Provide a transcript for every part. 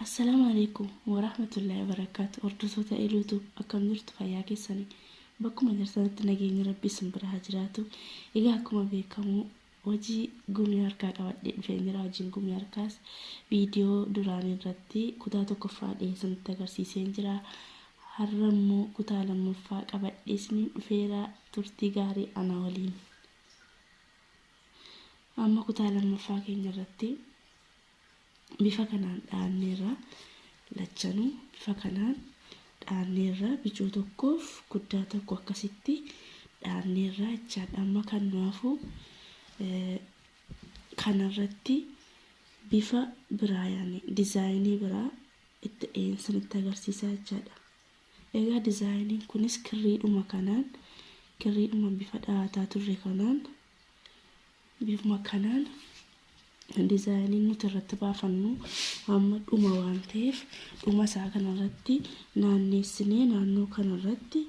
Assalaamu alaikum warahmatullahi wabarakaatu. Hordoftoota Eluutu, akkam jirtu? Fayyaa keessanii? Bakkuma jirtanitti nageenyi Rabbii isin bira haa jiraatu. Egaa akkuma beekamu hojii gumii harkaa qabadhee dhufeen jira. Hojiin gumii harkaas viidiyoo duraan irratti kutaa tokkoffaa dhiyeessanitti agarsiiseen jira. Har'a immoo kutaa lammaffaa qabadhee isiniin dhufeera. Turtii gaarii ana waliin. Amma kutaa lammaffaa keenya irratti bifa kanaan dhaanneerra. Lachanuu bifa kanaan dhaanneerra, bicuu tokkoof guddaa tokko akkasitti dhaanneerra jechaadha. Amma kan nu hafu kanarratti bifa biraa, yaani dizaayinii biraa itti dhiyeessanitti agarsiisaa jechaadha. Egaa dizaayiniin kunis kirriidhuma kanaan, kirriidhuma bifa dhahataa turre kanaan, bifuma kanaan dizaayiniin nuti irratti baafannu amma dhuma waan ta'eef, dhuma isaa kanarratti naanneessinee naannoo kanarratti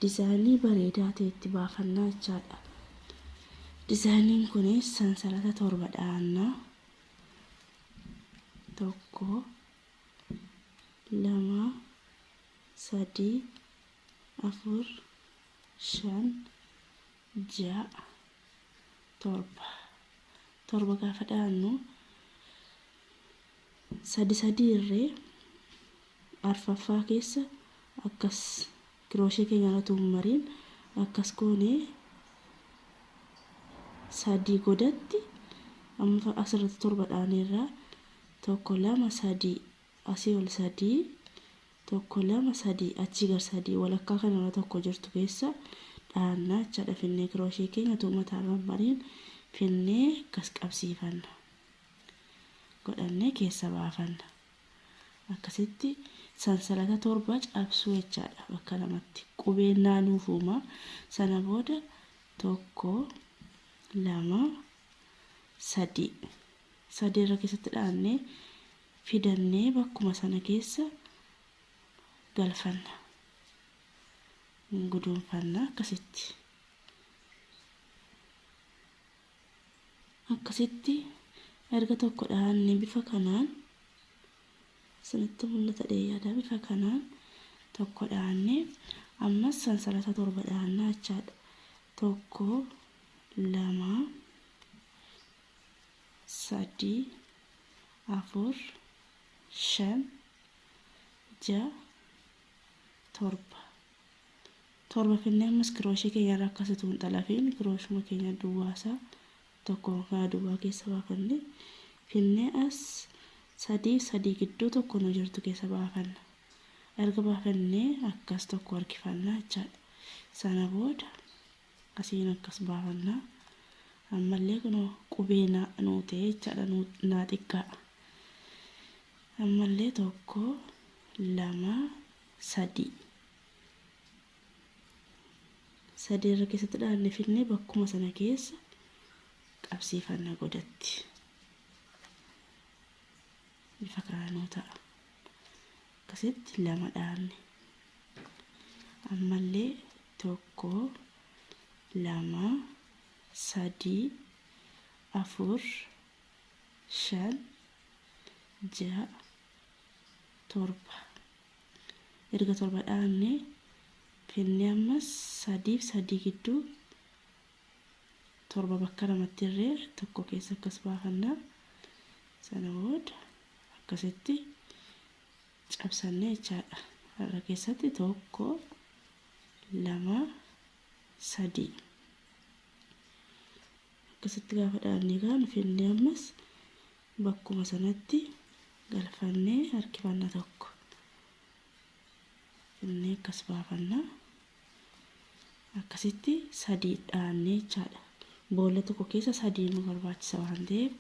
dizaayinii bareedaa ta'e itti baafannaa jechaadha. Dizaayiniin kunis sansalata 7 dhahannaa. 1, 2, 3, 4, 5, 6, 7. 7 gaafa dhahannu, sadi sadii irree arfaffaa keessa akkas kirooshee keenya irra mariin akkas goonee sadii godatti. Amma asirratti 7 dhaaneerraa, 1, 2, 3, asii ol 3, 1, 2, 3, achii gar 3, walakkaa kanarra tokko jirtu keessa dhaannaa jechaadha. Finnee kirooshee keenya utuu mataarra mariin finnee akkas qabsiifanna, godhannee keessa baafanna. Akkasitti sansalata 7 cabsuu jechaadha. Bakka lamatti qubeen naanuuf uuma. Sana booda 1, 2, 3, sadii irra keessatti dhaannee fidannee bakkuma sana keessa galfanna, guduunfanna. Akkasitti erga tokko dhaannee, bifa kanaan isinitti mul'ata dheeyyaadha, bifa kanaan tokko dhaannee ammas sansalata 7 dhaannaa jechaadha. 1, 2, 3, 4, 5, 6, 7. 7 finnee ammas kirooshee keenya irra akkasitu hin xalafiin, kirooshuma keenya duwwaasaa tokko kana duwwaa keessa baafannee finnee as sadii sadii gidduu tokko nu jirtu keessa baafanna. Erga baafannee akkas tokko harkifannaa jechaadha. Sana booda asiin akkas baafannaa. Ammallee kunoo qubee nuu ta'e jechaadha, naa xiqqaa. Ammallee 1, 2, 3, sadii irra keessatti dhaanne finnee bakkuma sana keessa qabsiifanna godatti. Bifa kanaan ta'a. Akkasitti lama dhaanne. Ammallee 1, 2, 3, 4, 5, 6, 7. Erga 7 dhaanne finnee ammas sadiif sadii gidduu 7 bakka lamatti irree tokko keessa akkas baafannaa. Sana booda akkasitti cabsannee jechaadha. Irra keessatti 1, 2, 3 akkasitti gaafa dhaannee kaanu finnee ammas bakkuma sanatti galfannee harkifanna, tokko finnee akkas baafannaa. Akkasitti sadii dhaannee jechaadha. Boolla tokko keessa sadii nu barbaachisa waan ta'eef,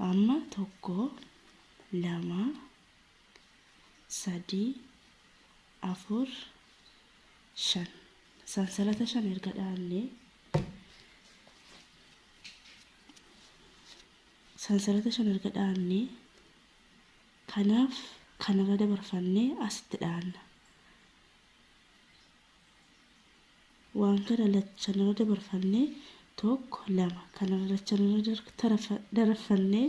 amma 1, 2, 3, 4, 5, sansalata 5 erga dhaannee, sansalata 5 erga dhaannee, kanaaf kanarra dabarfannee asitti dhaanna. Waan kana lachanarra dabarfannee, 1, 2, kanarra lachanarra dabarfannee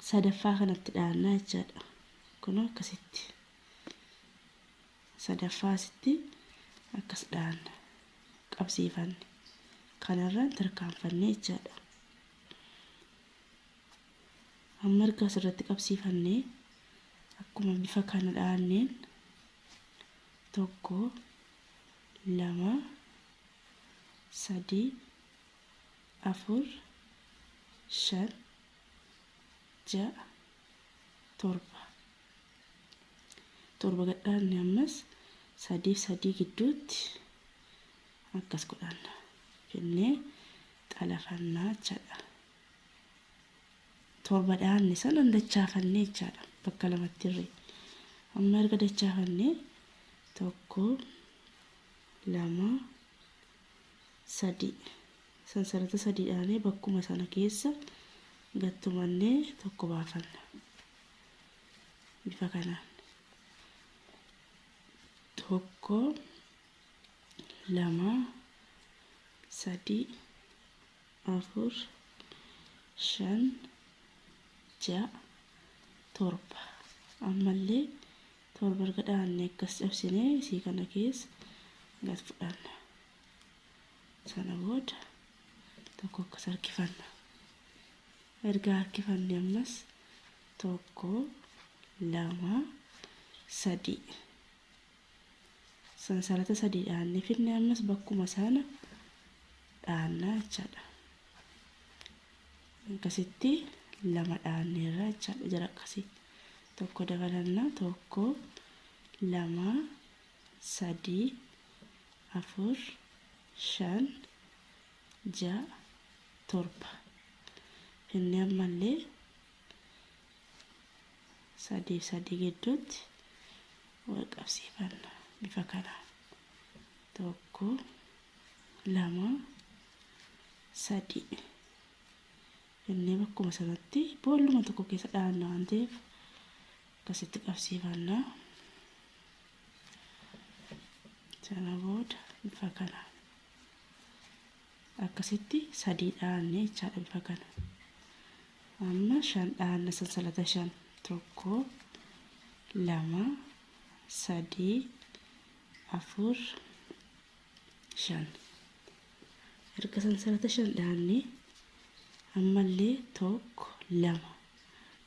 Sadaffaa kanatti dhahannaa jechaadha. Kun akkasitti. Sadaffaa asitti akkas dhahanna. Qabsiifanne. Kanarraan tarkaanfanne jechaadha. Amma erga asirratti qabsiifannee akkuma bifa kana dhahanneen 1, 2, 3, 4, 5, 6, 7. 7 gadhaanne ammas 3 fi 3 gidduutti akkas godhanna. Finnee xalafannaa jechaadha. 7 dhaanne sana dachaafannee jechaadha. Bakka lamatti irree. Amma erga dachaafannee 1, 2, 3 sansalata 3 dhaanee bakkuma sana keessa gattumannee tokko baafanna. Bifa kanaan. 1, 2, 3, 4, 5, 6, 7. Ammallee 7 erga dhaanne akkas cabsinee isii kana keessa gad fudhanna. Sana booda tokko akkas harkifanna. Erga harkifanne ammas 1, 2, 3. Sansalata 3 dhaanne finne ammas bakkuma sana dhaannaa jechaadha. Akkasitti 2 dhaanneerra jechaadha jara akkasii. Tokko dabalannaa 1, 2, 3, 4, 5, 6, 7. Finne ammallee 3 fi 3 gidduutti wal qabsiifanna bifa kanaan. 1, 2, 3. Finnee bakkuma sanatti boolluma tokko keessa dhaanna waan ta'eef akkasitti qabsiifanna. Sana booda bifa kanaan akkasitti 3 dhaanne jechaadha bifa kana. Amma 5 dhaanna sansalata 5. 1, 2, 3, 4, 5. Erga sansalata 5 dhaanne ammallee 1, 2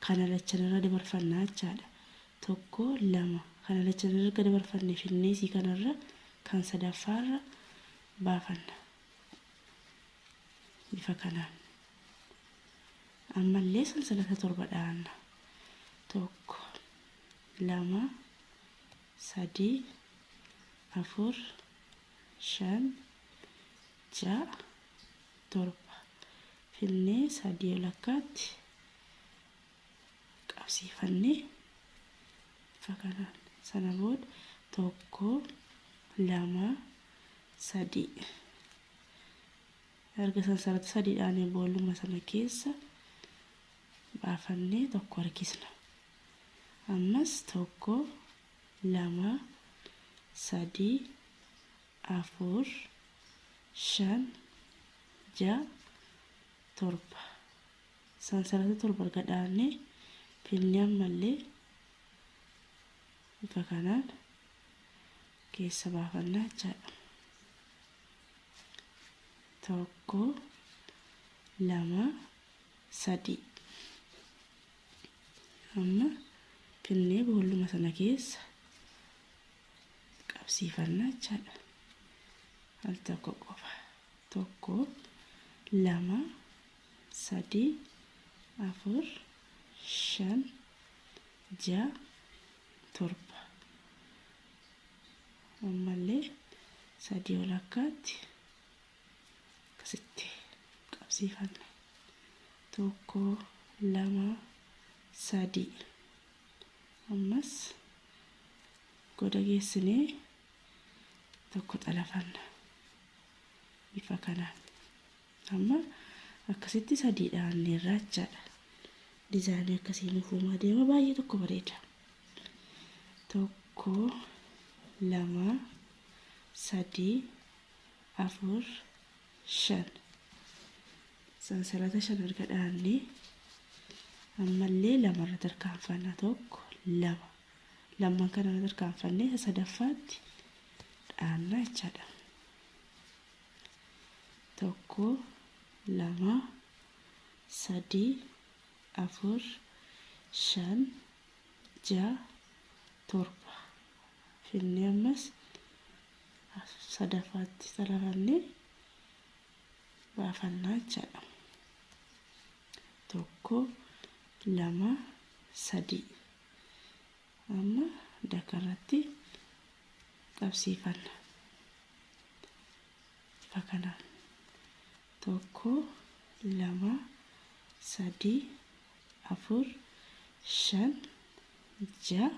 kana lachanirra dabarfannaa jechaadha. 1, 2 kana lachanirra erga dabarfanne finnee isii kanarra kan sadaffaarra baafanna. Bifa kanaan. Ammallee sansalata 7 dhaanna. 1, 2, 3, 4, 5, 6, 7. Finnee 3 lakkaatti qabsiifannee bifa kanaan. Sana booda 1, 2, 3. Erga sansalata 3 dhaanee boolluma sana keessa baafannee tokko harkisna. Ammas 1, 2, 3, 4, 5, 6, 7. Sansalata 7 erga dhaanee finnee ammallee bifa kanaan keessa baafannaa jechaadha. 1, 2, 3. Amma finnee boolluma sana keessa qabsiifannaa jechaadha. Al tokko qofa. 1, 2, 3, 4, 5, 6, 7. Ammallee 3 walakkaatti akkasitti qabsiifanna. 1, 2, 3. Ammas goda geessinee tokko xalafanna. Bifa kanaan. Amma akkasitti 3 dhaanneerra jechaadha. Dizaayinii akkasii nuuf uumaa deema baay'ee tokko bareeda. 1, 2, 3, 4, 5. Sansalata 5 erga dhaannee Ammallee lamarra tarkaanfanna 1 2 lamman kanarra tarkaanfannee isa sadaffaatti dhaanna jechaadha. 1 2 3 4 5 6 7 finnee ammas sadaffaatti xalafannee baafannaa jechaadha. 1 2 3 amma dakarratti qabsiifanna. Bifa kanaan 1 2 3 4 5 6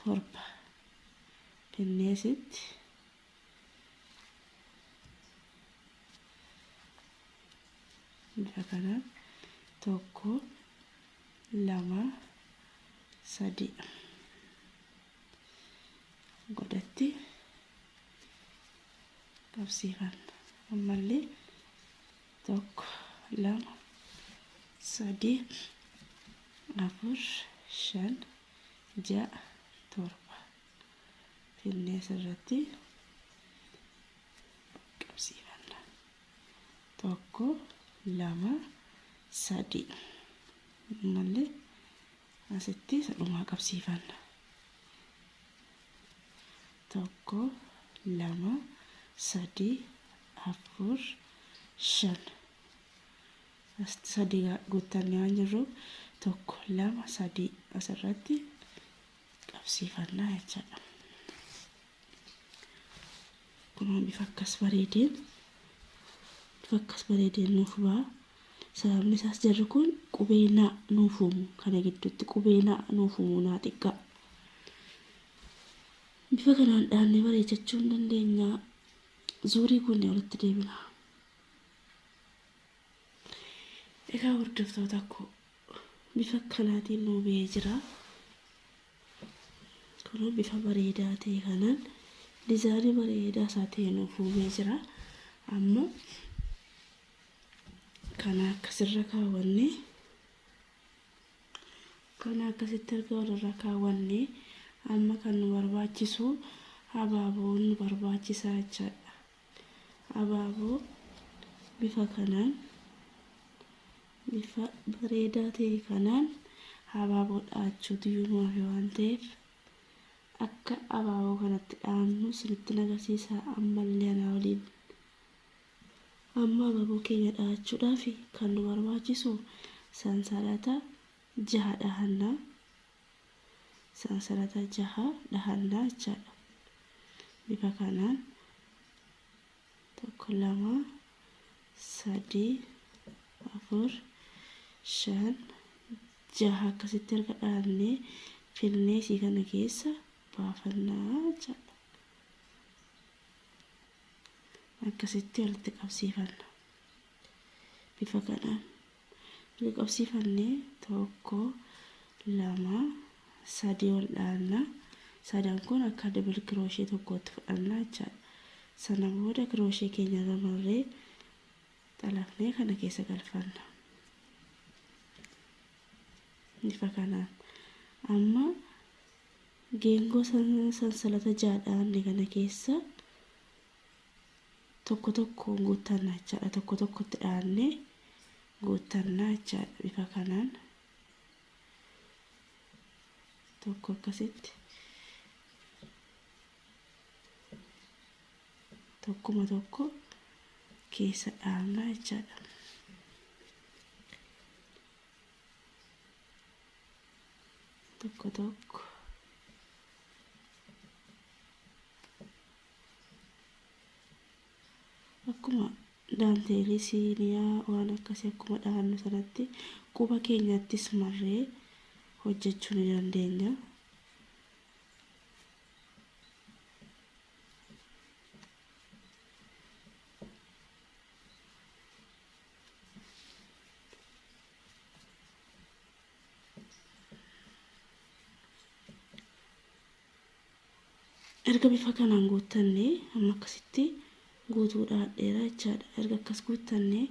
7 finneesitti bifa kanaan 1 2 3 godhatti qabsiifanna. Ammallee 1 2 3 4 5 6 7 finnee asirratti qabsiifanna. 1 2 3 ammallee asitti isa dhumaa qabsiifanna. 1 2 3 4 5 asitti sadii guuttannee waan jirruuf 1 2 3 asirratti qabsiifannaa jechaadha. Kunoo bifa akkas bareedeen nuuf ba'a. Sababni isaas jarri kun qubee naa nuuf uumu. Kana gidduutti qubee naa nuuf uumu naa xiqqaa. Bifa kanaan dhaannee bareechachuu hin dandeenya. Zuurii kunneen walitti deebina. Egaa hordoftoota koo bifa kanaatiin nuu ba'ee jira. Kunoo bifa bareedaa ta'e kanaan diizaayinii bareedaa isaa ta'e nuuf uumee jira. Amma kana akkasirra kaawwannee kana akkasitti erga walirra kaawwannee amma kan nu barbaachisu abaaboon nu barbaachisaa jechaadha. Abaaboo bifa kanaan bifa bareedaa ta'e kanaan abaaboo dha'achuutu iyyuu nu hafe waan ta'eef akka abaaboo kanatti dha'annu isinitti agarsiisa. Ammallee anaa waliin amma abaaboo keenya dha'achuudhaaf kan nu barbaachisu sansalata 6 dhahannaa. Sansalata 6 dhahannaa jechaadha. Bifa kanaan 1 2 3 4 5 6 akkasitti erga dhahannee filnee isii kana keessa baafannaa jechaadha. Akkasitti walitti qabsiifanna. Bifa kanaan walitti qabsiifannee 1 2 3 ol dhaanna. Sadan kun akka double crochet tokkotti fudhannaa jechaadha. Sana booda crochet keenya irra marree xalafnee kana keessa galfanna. Bifa kanaan amma geengoo sansalata 6 dhaanne kana keessa tokko tokkoon guuttannaa jechaadha. Tokko tokkotti dhaannee guuttannaa jechaadha. Bifa kanaan tokko akkasitti tokkuma tokko keessa dhaannaa jechaadha. Tokko tokko akkuma daanteelii siiniyaa waan akkasii akkuma dhaannu sanatti quba keenyattis marree hojjechuu ni dandeenya. Erga bifa kanaan guuttannee amma akkasitti guutuudhaan dheeraa jechaadha. Erga akkas guuttannee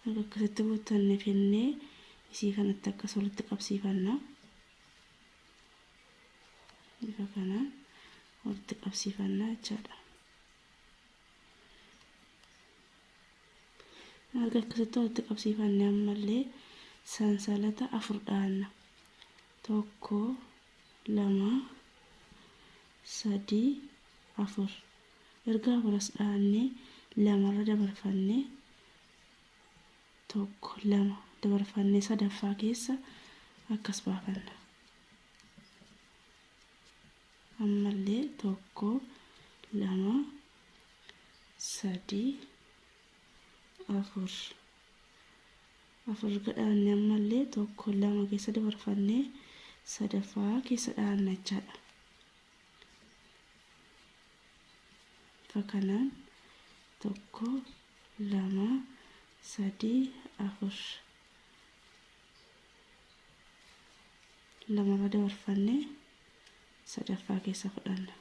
Akkasitti guuttanne finnee isii kanatti akkas walitti qabsiifanna. Bifa kanaan walitti qabsiifannaa jechaadha. Erga akkasitti walitti qabsiifanne ammallee sansalata 4 dhaanna. 1 2 3 4. Erga 4 as dhaanne 2 dabarfanne 1 2 dabarfanne sadaffaa keessa akkas baafanna. Ammallee 1 2 3 4. 4 gadhaanne ammallee 1 2 keessa dabarfanne sadaffaa keessa dhaanna jechaadha. Bifa kanaan 1 2 3 4 2 dabarfanne sadaffaa keessa fudhanna.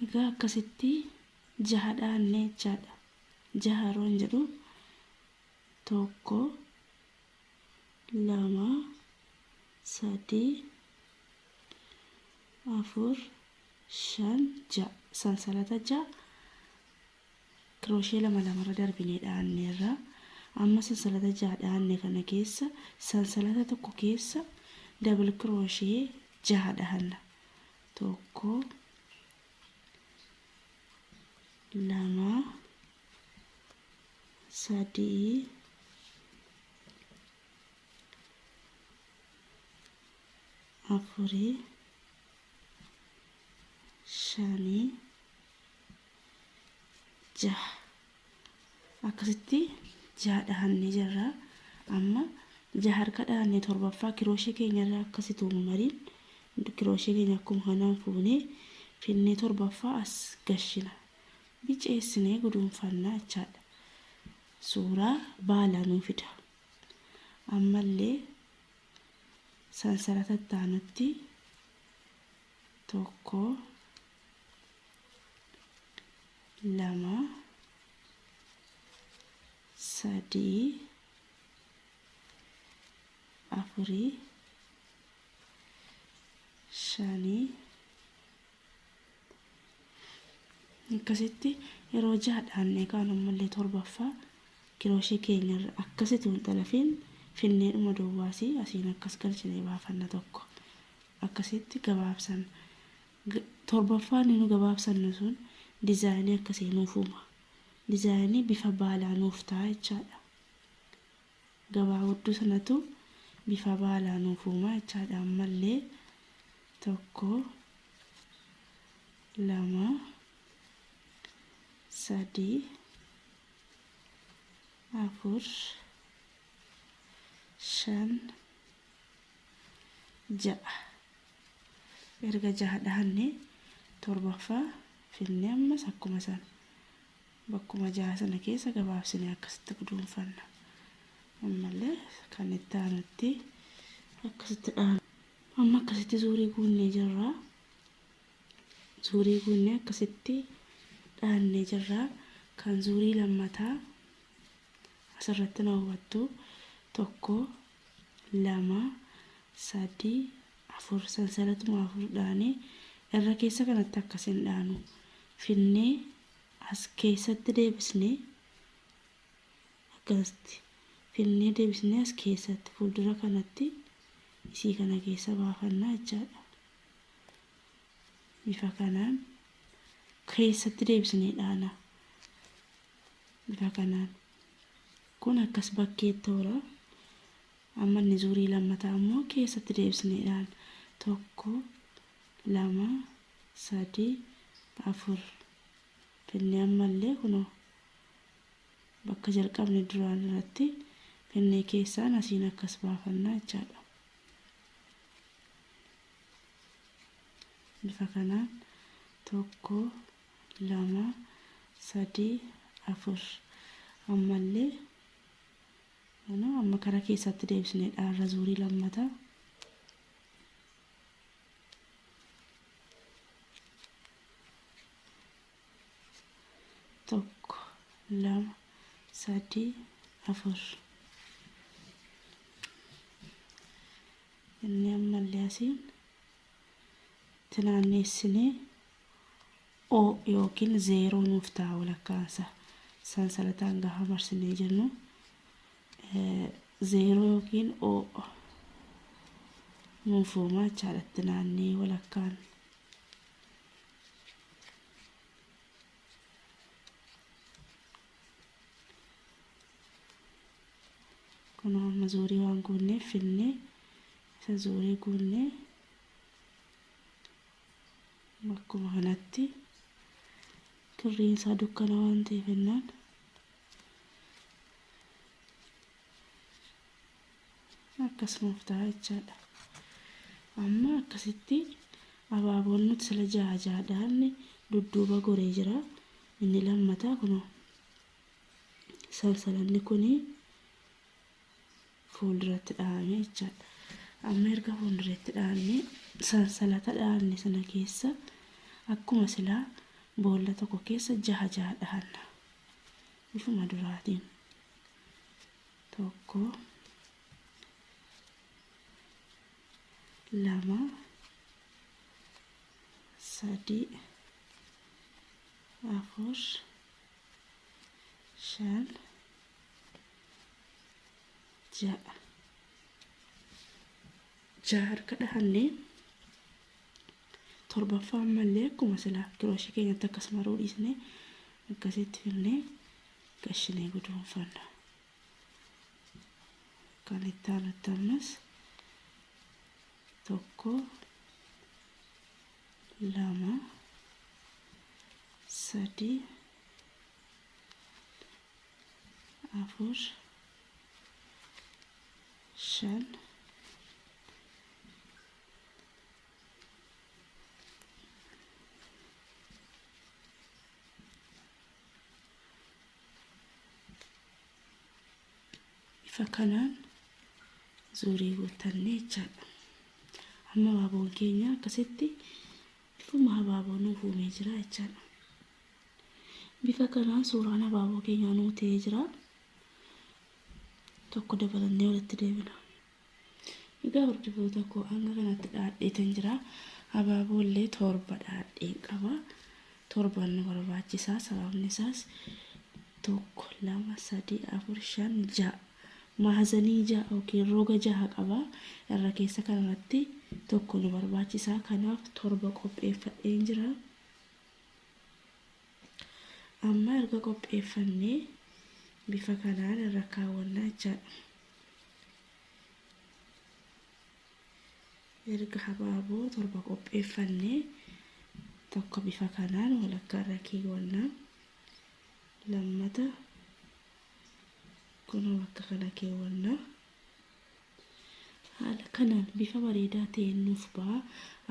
Egaa akkasitti 6 dhaanne jechaadha. 6 yeroo hin jedhu 1 2 3 4 5 6 sansalata 6 kirooshee 2 2 darbinee dhaanneerra. Amma sansalata 6 dhaanne kana keessa sansalata 1 keessa dabal kirooshee 6 dhahanna. 1 2 3 4 5 6. Akkasitti 6 dhahannee jirra. Amma 6 harka dhahanne torbaffaa kirooshee keenyarraa akkasitti mariin kirooshee keenya akkuma kanaan fuunee finnee torbaffaa as gashina. Biceessinee guduunfannaa jechaadha. Suuraa baalaa nuu fida. Ammallee sansalata itti 1 2 3 4 5 akkasitti yeroo 6 dhaannee kaan ammallee torbaffaa kirooshee keenyarra akkasitti hin xalafiin finneedhuma duwwaasii asiin akkas galchinee baafanna tokko akkasitti gabaabsanna. Torbaffaan nu gabaabsannu sun dizaayinii akkasii nuuf uuma. Dizaayinii bifa baalaa nuuf ta'a jechaadha. Gabaa hudduu sanatu bifa baalaa nuuf uuma jechaadha. Ammallee 1 2 3 4 5 6. Erga 6 dhahanne torbaffaa finnee ammas akkuma sana bakkuma 6 sana keessa gabaabsinee akkasitti guduunfanna. Ammallee kan itti aanutti akkasitti dhahanna. Amma akkasitti zuurii guunnee jirra. Zuurii guunnee akkasitti dhaannee jirra. Kan zuurii lammataa asirratti na hubattu 1 2 3 4 sansalatuma 4 dhaanee irra keessa kanatti akkasin dhaanu finnee as keessatti deebisnee akkasitti finnee deebisnee as keessatti fuuldura kanatti isii kana keessa baafannaa jechaadha. Bifa kanaan keessatti deebisnee dhaana. Bifa kanaan kun akkas bakkeetti oola. Amma inni zuurii lammataa immoo keessatti deebisnee dhaana. 1 2 3 4 finnee ammallee kunoo bakka jalqabne duraan irratti finnee keessaan asiin akkas baafannaa jechaadha. Bifa kanaan 1 2 3 4 ammallee amma karaa keessatti deebisnee dhaarra zuurii lammataa. 1 2, 3, 4. Inni ammallee asiin itti naanneessinee O yookiin 0 nuuf ta'a walakkaansa. Sansalataan gaafa marsinee jennu 0 yookiin O nuuf uumaa jechaadha itti naannee walakkaan. Kun amma zuurii waan guunneef finnee isa zuurii guunnee bakkuma kanatti kirriin isaa dukkana waan ta'eef jennaan akkasumaaf ta'a jechaadha. Amma akkasitti abaaboon nuti sila jaha jaha dhaanne dudduuba goree jira. Inni lammataa kunoo sansalanni kuni fuulduratti dhahamee jechaadha. Amma erga fuulduratti dhahamee sansalata dhahanne sana keessa akkuma silaa boolla tokko keessa jaha jaha dhahanna. Bifuma duraatiin 1, 2, 3, 4, 5, 6. 6 harka dhahannee torbaffaa ammallee akkuma silaa kirooshii keenyatti akkasuma maruu dhiisnee akkasitti finnee gashinee guduunfanna. Kan itti aanutti ammas 1, 2, 3, 4, 5, bifa kanaan zuurii guuttannee jechaadha. Amma abaaboon keenya akkasitti bifuma abaaboo nuuf uumee jira jechaadha. Bifa kanaan suuraan abaaboo keenyaa nuu ta'ee jira. Tokko dabalannee walitti deebina. Egaa hordoftoota koo hanga kanatti dhaadheetan jira. Abaaboo illee 7 dhaadheen qaba. 7 nu barbaachisaa. Sababni isaas 1, 2, 3, 4, 5, 6. Maazanii 6 yookiin roga 6 qaba. Irra keessa kanarratti 1 nu barbaachisaa. Kanaaf 7 qopheeffadheen jira. Amma erga qopheeffannee bifa kanaan irra kaawwannaa jechaadha. Erga abaaboo 7 qopheeffannee tokko bifa kanaan walakkaa irra keewwannaa. Lammata kunoo bakka kana keewwannaa. Haala kanaan bifa bareedaa ta'een nuuf ba'a.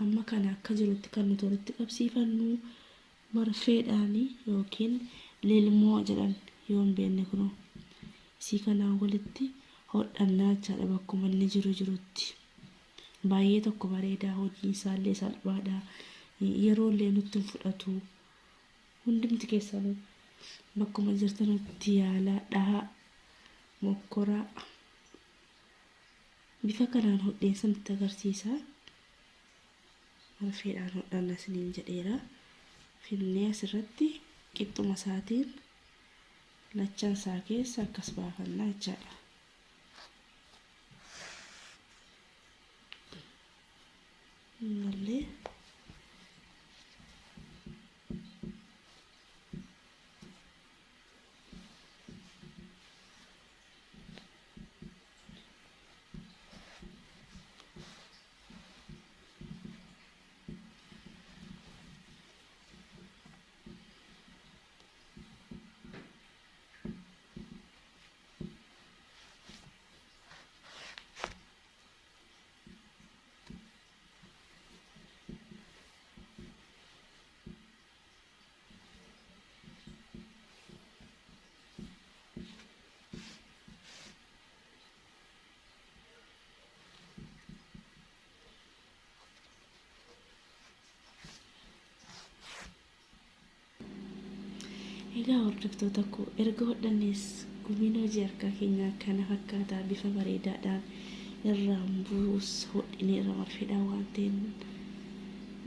Amma kana akka jirutti kan nuti walitti qabsiifannu marfeedhaan yookiin lilmoo jedhan yoo hin beekne kunoo isii kanaan walitti hodhannaa jechaadha bakkuma inni jiru jirutti. Baay'ee tokko bareedaa, hojiin isaallee salphaadha. Yeroo illee nutti hin fudhatu. Hundumti keessanuu bakkuma jirtanutti yaalaa, dhahaa, mokkoraa. Bifa kanaan hodheen sanitti agarsiisa. Marfeedhaan hodhanna isiniin jedheera. Finnee asirratti qixxuma isaatiin lachan isaa keessa akkas baafannaa jechaadha. Ammallee Egaa hordoftoota koo, erga hodhannees gumiin hojii harkaa keenyaa kana fakkaataa bifa bareedaadhaan irraan buus hodhinee irra marfeedhaan waan ta'een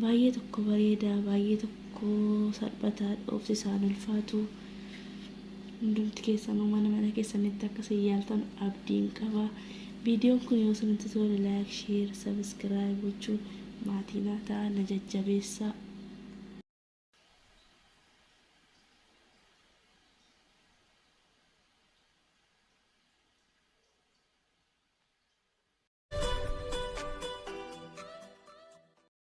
baay'ee tokko bareedaa, baay'ee tokko salphataa, dhoofsi isaan ulfaatu. Hundumti keessanuu mana mana keessanitti akkasii yaaltan abdiin qaba. Viidiyoon kun yoo isinitti tole, like, share, subscribe gochuun maatii naa ta'a, na jajjabeessaa.